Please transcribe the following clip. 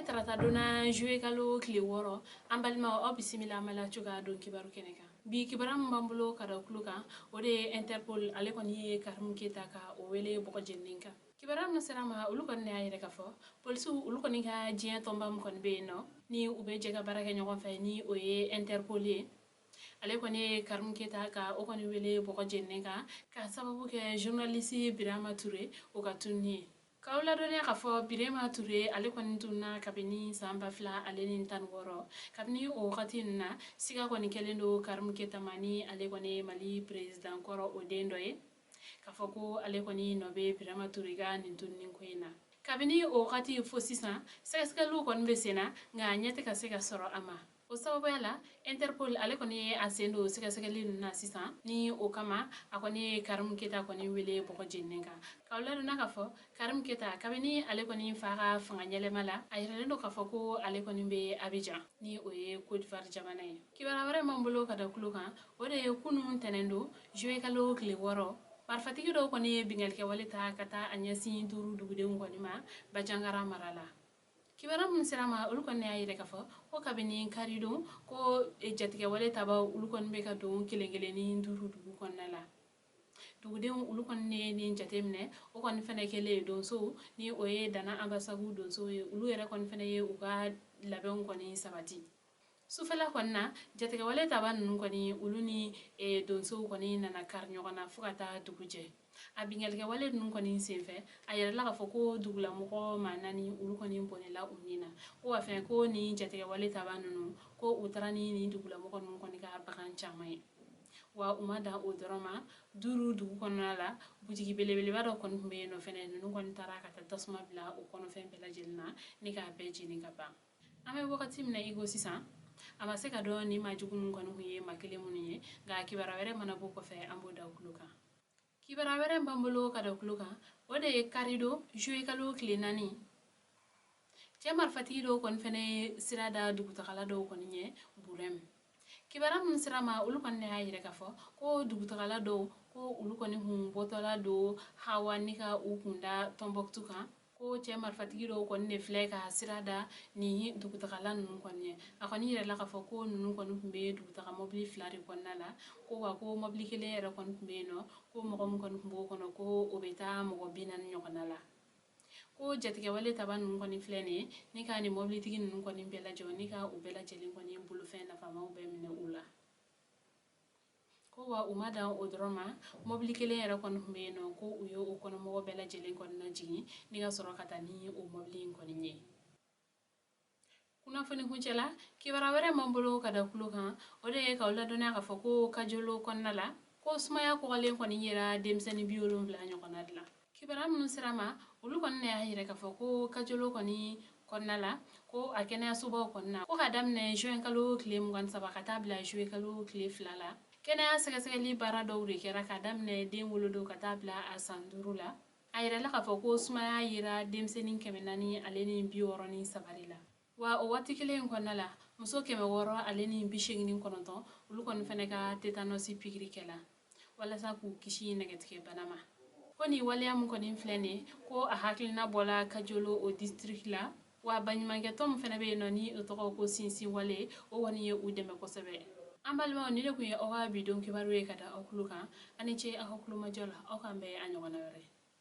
Tarata don na, juillet kalo tile 6. An balimaw, aw bisimila Mali Actu ka don kibaru kɛnɛ kan. Bi kibaru min b'an bolo ka da tulo kan, o de ye Interpol ale kɔni ye Karimu Keyita ka o wele bɔgɔ jeninen kan. Kibaruya min sera ma, olu kɔni y'a yɛrɛ ka fɔ polisiw olu kɔni ka diɲɛ tɔnba min kɔni bɛ yen nɔ, ni u bɛ jɛ ka baara kɛ ɲɔgɔn fɛ, ni o ye Interpol ye, ale kɔni ye Karimu Keyita ka o kɔni wele bɔgɔ jeninen kan ka sababu kɛ journaliste Birama Ture o ka tununi ye. K'aw ladɔnniya k'a fɔ Birama Ture ale kɔni tununa kabini san 2016. Kabini o wagati ninnu na, siga kɔni kɛlen don Karimu Keyita ma, ni ale kɔni ye Mali président kɔrɔ o den dɔ ye, k'a fɔ ko ale kɔni nɔ bɛ Birama Ture ka nin tununi ko in na. Kabini o wagati fo sisan, sɛgɛsɛgɛliw kɔni bɛ sen na, nka ɲɛ tɛ ka se ka sɔrɔ a ma. O sababuya la, Interpol ale kɔni ye a sen don sɛgɛsɛgɛli ninnu na sisan. Ni o kama, a kɔni ye Karimu Keyita kɔni wele bɔgɔ jeninen kan. K'aw ladɔnna k'a fɔ Karimu Keyita, kabini ale kɔni fa ka fanga ɲɛlɛma la, a yiralen don k'a fɔ ko ale kɔni bɛ Abidjan, ni o ye Côte d'Ivoire jamana ye. Kibaruya wɛrɛ m'an bolo ka da tulo kan, o de ye kunun tɛnɛn don, juillet kalo tile 6, marifatigi dɔw kɔni ye binkannikɛwale ta ka taa a ɲɛsin duuru dugudenw kɔni ma Bandiagara mara la. Kibaruya minnu sera ma, olu kɔni y'a yira k'a fɔ ko kabini karidon ko jatigɛwale tabaw olu kɔni bɛ ka don kelen kelen ni duuru dugu kɔnɔna la. Dugudenw olu kɔni ye nin jateminɛ, o kɔni fɛnɛ kɛlen, donsow, ni o ye Dana Ambassagou donsow ye, olu yɛrɛ kɔni fɛnɛ ye u ka labɛnw kɔni sabati. Sufɛla kɔni na, jatigɛwale taba ninnu kɔni, olu ni donsow kɔni nana kari ɲɔgɔn na fo ka taa dugu jɛ. A binkannikɛwale ninnu kɔni senfɛ, a yɛrɛla k'a fɔ ko dugulamɔgɔ maa naani olu kɔni bɔnɛla u ni na. Ko wa fɛn ko ni jatigɛwale taba ninnu, ko u taara ni nin dugulamɔgɔ ninnu kɔni ka bagan caman ye. Wa u ma dan o dɔrɔn ma, duuru dugu kɔnɔna la, butigi belebeleba dɔ kɔni tun bɛ yen nɔ fɛnɛ, ninnu kɔni taara ka taa tasuma bila o kɔnɔfɛn bɛɛ lajɛlen na ni k'a bɛɛ jeni ka ban. An bɛ wagati min na i ko sisan, a ma se ka dɔn ni maa jugu ninnu kɔni tun ye maa kelen minnu ye, nka kibaruya wɛrɛ mana bɔ kɔfɛ, an b'o da tulo kan. Kibaruya wɛrɛ b'an bolo ka da tulo kan, o de ye karidon, juillet kalo tile 4, cɛ marifatigi dɔw kɔni fɛnɛ ye sira da dugutagala dɔw kɔni ɲɛ Burɛmu. Kibaruya minnu sera ma, olu kɔni y'a yira k'a fɔ ko dugutagala dɔw ko olu kɔni kun bɔtɔla don Hawa ni ka u kun da Tɔnbɔkutu kan, ko cɛ marifatigi dɔw kɔni de filɛ ka sira da nin dugutagala ninnu kɔni ye. A kɔni yirala k'a fɔ ko ninnu kɔni tun bɛ dugutaga mɔbili fila de kɔnɔna la, ko wa ko mɔbili kelen yɛrɛ kɔni tun bɛ yen nɔ, ko mɔgɔ min kɔni tun b'o kɔnɔ, ko o bɛ taa mɔgɔ 40 ɲɔgɔnna la. Ko jatigɛwale taba ninnu kɔni filɛ nin ye ni ka nin mɔbilitigi ninnu kɔni bɛɛ lajɔ ni ka u bɛɛ lajɛlen kɔni bolofɛn nafamaw bɛɛ minɛ u la. Ko wa u ma dan o dɔrɔn ma, mɔbili kelen yɛrɛ kɔni tun bɛ yen nɔ, ko u ye o kɔnɔmɔgɔ bɛɛ lajɛlen kɔni lajigin ni ka sɔrɔ ka taa ni o mɔbili in kɔni ye. Kunnafoni kuncɛ la, kibaruya wɛrɛ m'an bolo ka da tulo kan, o de ye k'aw ladɔnniya k'a fɔ ko Kajolo kɔnɔna la, ko sumaya kɔgɔlen kɔni yera denmisɛnnin 70 ɲɔgɔnna de la. Kibaruya minnu sera ma, olu kɔni ne y'a yira k'a fɔ ko Kajolo kɔni kɔnɔna la, ko a kɛnɛyasobaw kɔnɔna na, ko ka daminɛ juin kalo tile 23 ka taa bila juillet kalo tile 2 la, kɛnɛya sɛgɛsɛgɛli baara dɔw de kɛra ka daminɛ den wolodon ka taa bila a san 5 la. A yirala k'a fɔ ko sumaya yera denmisɛnnin 463 de la. Wa o waati kelen in kɔnɔna la, muso 689 olu kɔni fɛnɛ ka tetanɔsi pikiri kɛla walasa k'u kisi nɛgɛtigɛ bana ma. Ko nin waleya min kɔni filɛ nin ye, ko a hakilina bɔla Kajolo o district la. Wa baɲumankɛtɔn min fɛnɛ bɛ yen nɔ, ni o tɔgɔ ko Sinsin Wale, o kɔni ye u dɛmɛ kosɛbɛ. An balimaw, nin de tun ye aw ka bi don kibaru ye ka da aw tulo kan. A ni ce aw ka kulomajɔ la. Aw k'an bɛn a ɲɔgɔnna wɛrɛ.